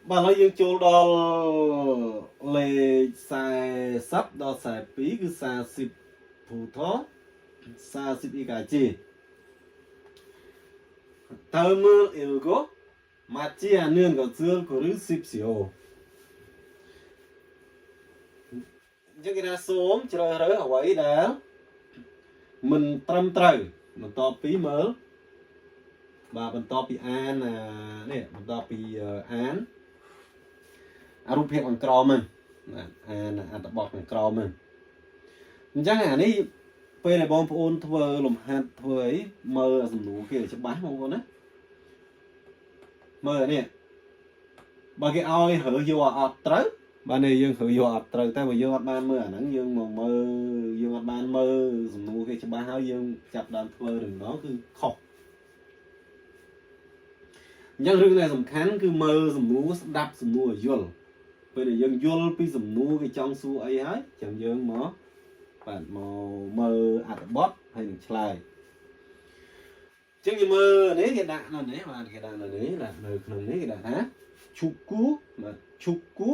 បាទឥឡូវយើងចូលដល់លេខ40ដល់42គឺ40ភូថ40អ៊ីកាជីតើមើលអ៊ីលកូម៉ាជីអានឿនកជឿលកឬស៊ីបស៊ីអូអញ្ចឹងគេថាសូមជ្រើសរើសអ្វីដែលមិនត្រឹមត្រូវបន្ទាប់ពីមើលបាទបន្ទាប់ពីអានអានេះបន្ទាប់ពីអានអារូបភាពខាងក្រោមហ្នឹងបាទអានអត្ថបទខាងក្រោមហ្នឹងអញ្ចឹងអានេះពេលដែលបងប្អូនធ្វើលំហាត់ធ្វើអីមើលសំណួរគេឲ្យច្បាស់បងប្អូនណាមើលអានេះបើគេឲ្យរើសយកអត់ត្រូវបាទនេះយើងរើសយកអត់ត្រូវតែបើយើងអត់បានមើលអាហ្នឹងយើងមកមើលយើងអត់បានមើលសំណួរគេច្បាស់ហើយយើងចាប់ដើមធ្វើរឿងម្ដងគឺខុសអញ្ចឹងរឿងដែលសំខាន់គឺមើលសំណួរស្ដាប់សំណួរឲ្យយល់ពេលដែលយើងយល់ពីសំណួរគេចង់សួរអីហើយចឹងយើងមកបាទមកមើលអត្ថបទហើយនឹងឆ្លើយចឹងយើងមើលនេះគេដាក់នៅនេះបាទគេដាក់នៅនេះដាក់នៅក្នុងនេះគេដាក់ថាឈុគូបាទឈុគូ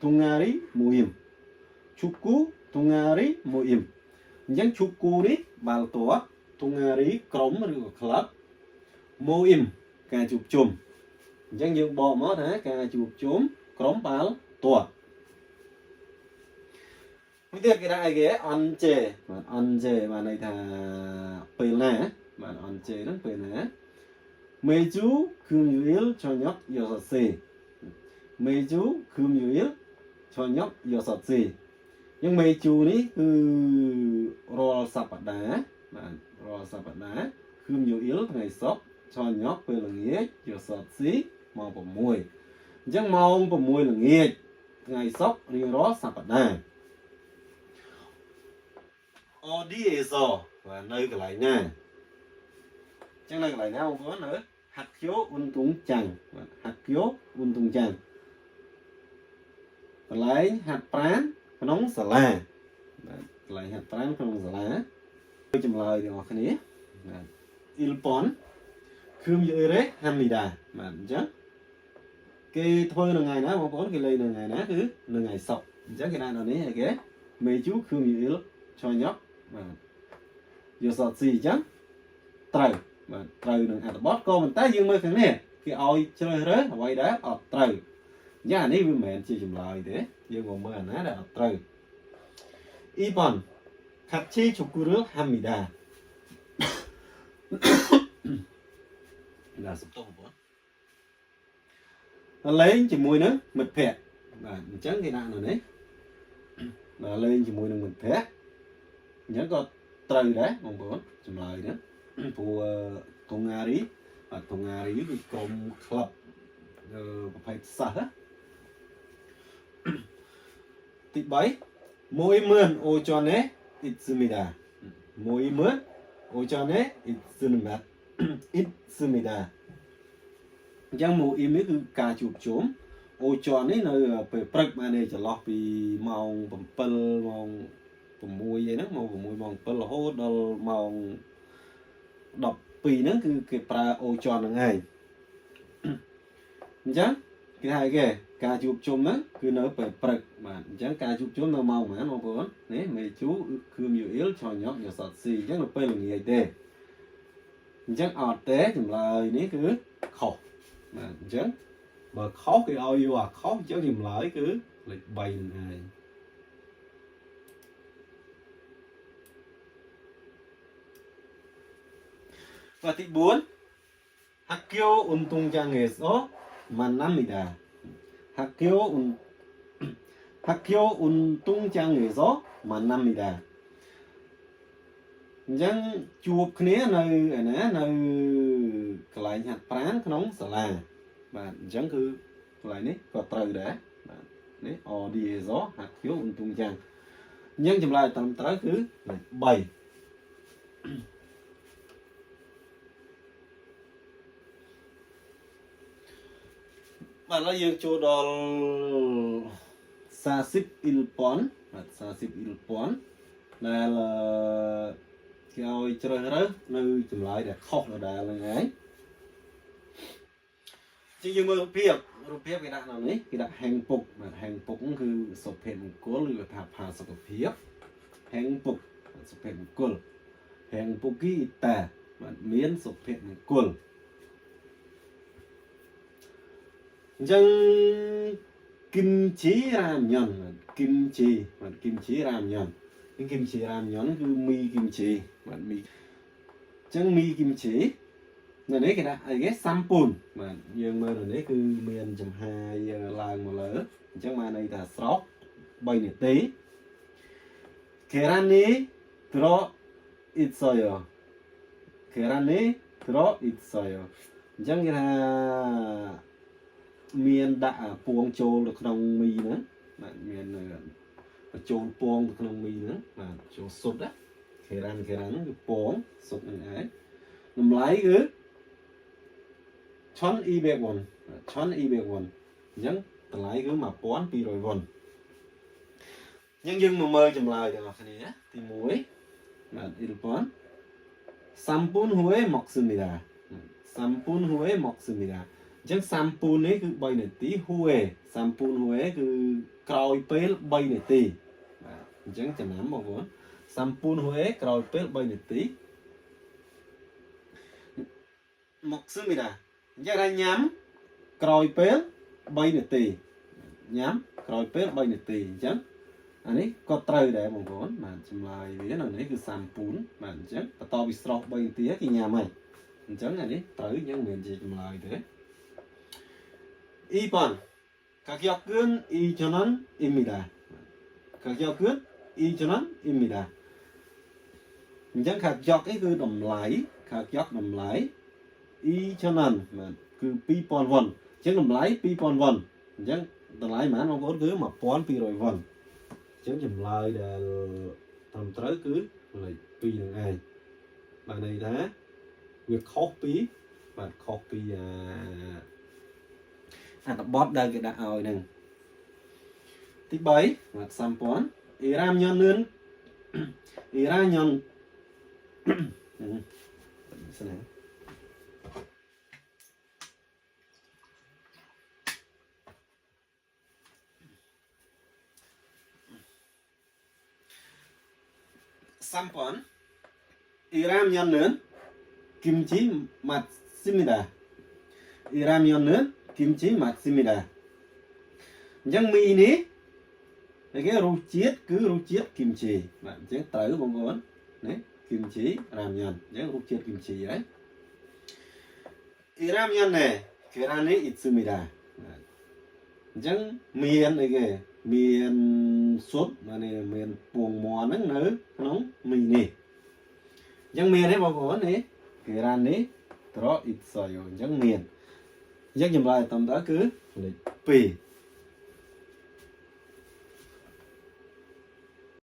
동아리 모임 축구 동아리 모임 អញ្ចឹងឈុគូនេះបាល់ទាត់ 동아리 ក្រុមឬក៏ក្លឹប 모임 ការជួបជុំអញ្ចឹងយើងបកមកថាការជួបជុំក្រុមបាល់ទាត់មួយទៀតគេដាក់អីគេអន់ជេបាទអន់ជេបាទន័យថាពេលណាបាទអន់ជេហ្នឹងពេលណា 매주 금요일 저녁 6시 매주 금요일 저녁 6시 យ៉ាង 매주 នេះគឺរាល់សប្តាហ៍បាទរាល់សប្តាហ៍ 금요일 ថ្ងៃសុក្រ 저녁 ពេលល្ងាច 6시 ម៉ោង6អញ្ចឹងម៉ោង6ល្ងាចថ្ងៃសុក្ររៀងរាល់សប្តាហ៍ 어디에서 បាទនៅកន្លែងណាអញ្ចឹងនៅកន្លែងណាបងប្អូននៅ 학교 운동장 បាទ 학교 운동장 កន្លែងហាត់ប្រាណក្នុងសាលាបាទកន្លែងហាត់ប្រាណក្នុងសាលាចម្លើយទាំងអស់គ្នាបាទ 1번 금요일에 합니다 បាទអញ្ចឹងគេធ្វើនៅថ្ងៃណាបងប្អូនគេលេងនៅថ្ងៃណាគឺនៅថ្ងៃសុក្រអញ្ចឹងគេដាក់នៅនេះអីគេ 매주 금요일 저녁 បាទ 6시 អញ្ចឹងត្រូវបាទត្រូវនឹងអត្ថបទក៏ប៉ុន្តែយើងមើលខាងនេះគេឲ្យជ្រើសរើសអ្វីដែលអត់ត្រូវអញ្ចឹងអានេះវាមិនមែនជាចម្លើយទេយើងមកមើលអាណាដែលអត់ត្រូវ 2번 같이 족구를 합니다 ណាសំទោសបងប្អូនលេងជាមួយនឹងមិត្តភ័ក្តិបាទអញ្ចឹងគេដាក់នៅនេះបាទលេងជាមួយនឹងមិត្តភ័ក្តិអញ្ចឹងក៏ត្រូវដែរបងប្អូនចម្លើយហ្នឹងព្រោះ 동아리 បាទ 동아리 គឺក្រុមក្លឹបប្រភេទសិស្សណាទី3 모임은 오전에 있습니다. 모임은 오전에 있습니다. 있습니다. អញ្ចឹង 모임 នេះគឺការជួបជុំ 오전 នេះនៅពេលព្រឹកបានទេចន្លោះពីម៉ោង7ម៉ោង6អីហ្នឹងម៉ោង6ម៉ោង7រហូតដល់ម៉ោង12ហ្នឹងគឺគេប្រើ 오전 ហ្នឹងឯងអញ្ចឹងគេហៅគេការជួបជុំហ្នឹងគឺនៅពេលព្រឹកបាទអញ្ចឹងការជួបជុំនៅម៉ោងប៉ុន្មានបងប្អូននេះ 매주 금요일 저녁 6시 អញ្ចឹងនៅពេលល្ងាចទេអញ្ចឹងអត់ទេចម្លើយនេះគឺខុសបាទអញ្ចឹងបើខុសគេឲ្យយកអាខុសអញ្ចឹងចម្លើយគឺលេខ3ហ្នឹងឯងបាទទី4 학교 운동장에서 만납니다. 학교 운 학교 운동장에서 만납니다. អញ្ចឹងជួបគ្នានៅឯណានៅកន្លែងហាត់ប្រាណក្នុងសាលាបាទអញ្ចឹងគឺកន្លែងនេះក៏ត្រូវដែរបាទនេះ 어디에서 학교 운동장 អញ្ចឹងចម្លើយត្រឹមត្រូវគឺលេខ3បាទឥឡូវយើងចូលដល់41번 បាទ41번 ដែលគេឲ្យជ្រើសរើសនៅចម្លើយដែលខុសដដែលហ្នឹងឯង ជាយើងមើលរូបភាពរូបភាពគេដាក់នៅនេះគេដាក់행복 បាទ 행복 គឺសុភមង្គលឬក៏ថាផាសុខភាព 행복 សុភមង្គល 행복이 있다 បាទមានសុភមង្គលអញ្ចឹងគឹមជីរ៉ាមយ៉ុនបាទគឹមជីបាទគឹមជីរ៉ាមយ៉ុននេះគឹមជីរ៉ាមយ៉ុនគឺមីគឹមជីបាទមីអញ្ចឹងមីគឹមជីនៅនេះគេដាក់អីគេសាំពូនបាទយើងមើលនៅនេះគឺមានចំហាយឡើងមកលើអញ្ចឹងបានន័យថាស្រោក3នាទី 계란이 들어 있어요. 계란이 들어 있어요. អញ្ចឹងគេថាមានដាក់អាពងចូលនៅក្នុងមីហ្នឹងបាទមានបញ្ចូលពងទៅក្នុងមីហ្នឹងបាទចូលសុទ្ធណា 계란 계란 ហ្នឹងគឺពងសុទ្ធហ្នឹងឯងតម្លៃគឺ 1200 វ៉ុន 1200 វ៉ុនអញ្ចឹងតម្លៃគឺ1200វ៉ុនអញ្ចឹងយើងមកមើលចម្លើយទាំងអស់គ្នាទី1បាទ 1번 3분 후에 먹습니다. 3분 후에 먹습니다. អញ្ចឹង3ពូននេះគឺ3នាទី 후에 3ពូន 후에 គឺក្រោយពេល3នាទីបាទអញ្ចឹងចំណាំបងប្អូន3ពូន 후에 ក្រោយពេល3នាទី 먹습니다. អញ្ចឹងថាញ៉ាំក្រោយពេល3នាទីញ៉ាំក្រោយពេល3នាទីអញ្ចឹងអានេះក៏ត្រូវដែរបងប្អូនបាទចម្លើយវានៅនេះគឺ30ពូនបាទអញ្ចឹងបន្តពីស្រស់3នាទីគេញ៉ាំហើយអញ្ចឹងអានេះត្រូវអញ្ចឹងមិនមែនជាចម្លើយទេ 2번 가격은 2,000원입니다. 가격은 2,000원입니다. អញ្ចឹង 가격 នេះគឺតម្លៃ 가격 តម្លៃ 2,000원 បាទគឺ2000វ៉ុនអញ្ចឹងតម្លៃ2000វ៉ុនអញ្ចឹងតម្លៃប៉ុន្មានបងប្អូនគឺ1200វ៉ុនអញ្ចឹងចម្លើយដែលត្រឹមត្រូវគឺលេខ2នឹងឯងបាទន័យថាវាខុសពីបាទខុសពីអាអត្ថបទដែលគេដាក់ឲ្យហ្នឹងទី3បាទ3000 이라면은 이라면 ស្នា 3번 이라면은 김치 맞습니다. 이라면은 김치 맞습니다. អញ្ចឹងមីនេះគេរសជាតិគឺរសជាតិគីមជីបាទអញ្ចឹងត្រូវបងប្អូនណាគីមជីរ៉ាមយ៉ុនអញ្ចឹងរសជាតិគីមជីហើយ 이라면에 계란이 있습니다. បាទអញ្ចឹងមានអីគេមានស៊ុតបាទនេះមានពងមាន់ហ្នឹងនៅក្នុងមីនេះអញ្ចឹងមានទេបងប្អូននេះ 계란이 들어 있어요. អញ្ចឹងមានអញ្ចឹងចម្លើយតាមតើគឺលេខ2